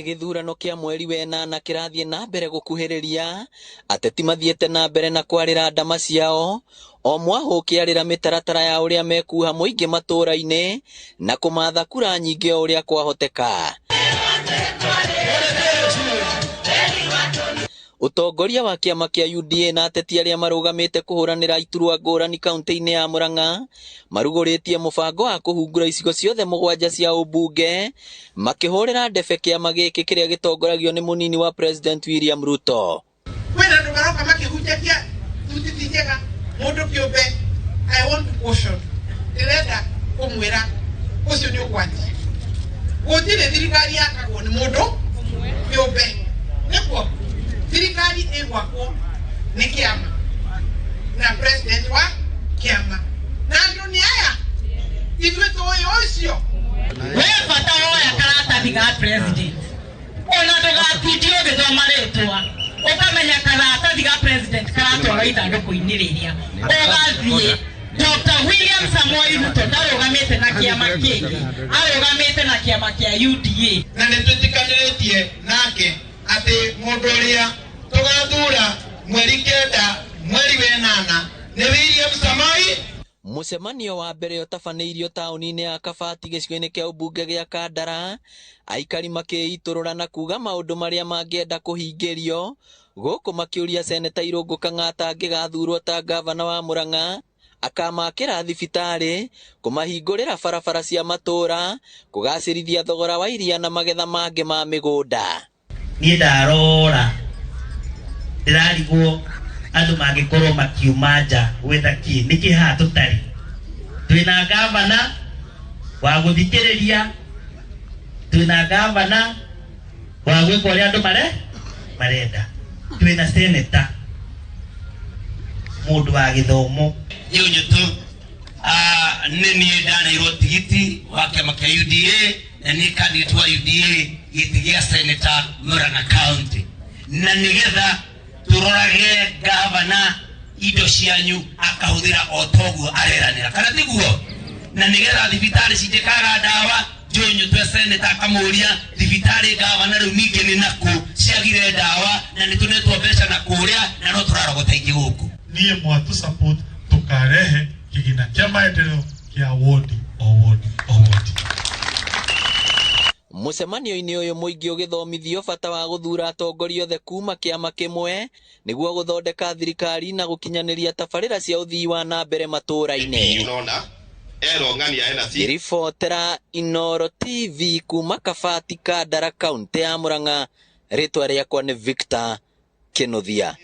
Gĩthurano kĩa mweri wenana kĩrathiĩ na mbere gũkuhĩrĩria, ateti mathiĩte na mbere na kwarĩra ndama ciao, o mwahũ ũkĩarĩra mĩtaratara ya ũrĩa mekuha mũingĩ matũũra-inĩ na kũmatha kura nyingĩ o ũrĩa kwahoteka. Ũtongoria wa kĩama kĩa UDA na ateti arĩa marũgamĩte kũhũranĩra iturwa ngũrani kaunti-inĩ ya Murang'a marugũrĩtie mũbango wa kũhungura icigo ciothe mũgwanja cia ũmbunge makĩhũrĩra ndebe kĩama gĩkĩ kĩrĩa gĩtongoragio nĩ mũnini wa President William Ruto. Kwĩna andũ maroka makĩhunjagia thuti ti njega mũndũ kĩũmbe. I want to caution, ndĩrenda kũmwĩra ũcio nĩ ũgwati. Gũtirĩ thirikari yakagwo nĩ mũndũ kĩũmbe, nĩkuo thirikari ĩgwakwo nĩ kĩama na president wa kĩama, na andũ nĩ aya ithuĩ tũĩ ũcio. We bata woya karatathi ga president, ona ndũgatindie ũgĩthoma rĩtwa, ũkamenya karatathi ga president karatwarwo ithandũkũ-inĩ rĩrĩa ũgathiĩ. Dr. William Samoei Ruto ndarũgamĩte na kĩama kĩngĩ, arũgamĩte na kĩama kĩa UDA. Na nĩ twĩtĩkanĩrĩtie nake atĩ mũndũ ũrĩa tũgathura mweri 9 mweri wenana nĩ William Samoei. Mũcemanio wa mbere ũtabanĩirio taũni-inĩ ya Kabati gĩcigo-inĩ kĩa ũmbunge gĩa Kandara, aikari makĩitũrũra na kuga maũndũ marĩa mangĩenda kũhingĩrio, gũkũ makĩũria Seneta Irũngũ Kang'ata angĩgathurwo ta ngavana wa Murang'a akamakĩra thibitarĩ, kũmahingũrĩra barabara cia matũũra, kũgacĩrithia thogora wa iria na magetha mangĩ ma mĩgũnda. Niĩ ndarora ndĩrarigwo andũ mangĩkorwo makiuma nja gwetha kĩ, nĩkĩ haha tũtarĩ twĩna gavana wa gũthikĩrĩria, twĩna gavana wa gwĩka ũrĩa andũ marenda, twĩna seneta mũndũ wa gĩthomo. Nyunyutu nĩ niĩ ndaneirwo tigiti wa kĩama kĩa UDA na niĩ candidate wa UDA gĩtĩ gĩa senator Murang'a County, na nĩgetha tũrorage gavana indo cianyu akahũthĩra o toguo areranĩra kana tiguo, na nĩgetha thibitarĩ cingĩkaga ndawa Joe twe senator akamũria thibitarĩ gavana rĩu ningĩ nĩ nakũ ciagire ndawa, na nĩ tũnetwo mbeca na kũrĩa na no tũrarogota ingĩ gũkũ. Niĩ mwatũ support tukarehe kĩgĩna kĩa maendeleo kĩa wodi o wodi o wodi. Mũcemanio-inĩ ũyũ mũingĩ ũgĩthomithio bata wa gũthura atongoria othe kuma kĩama kĩmwe nĩguo gũthondeka thirikari na gũkinyanĩria tabarĩra cia ũthii wa na mbere matũũra-inĩ. Unaona ero ng'ania ena si. Ngĩribotera Inooro TV kuma Kabati, Kandara, kaunti ya Murang'a, rĩtwa rĩakwa nĩ Victor Kinuthia.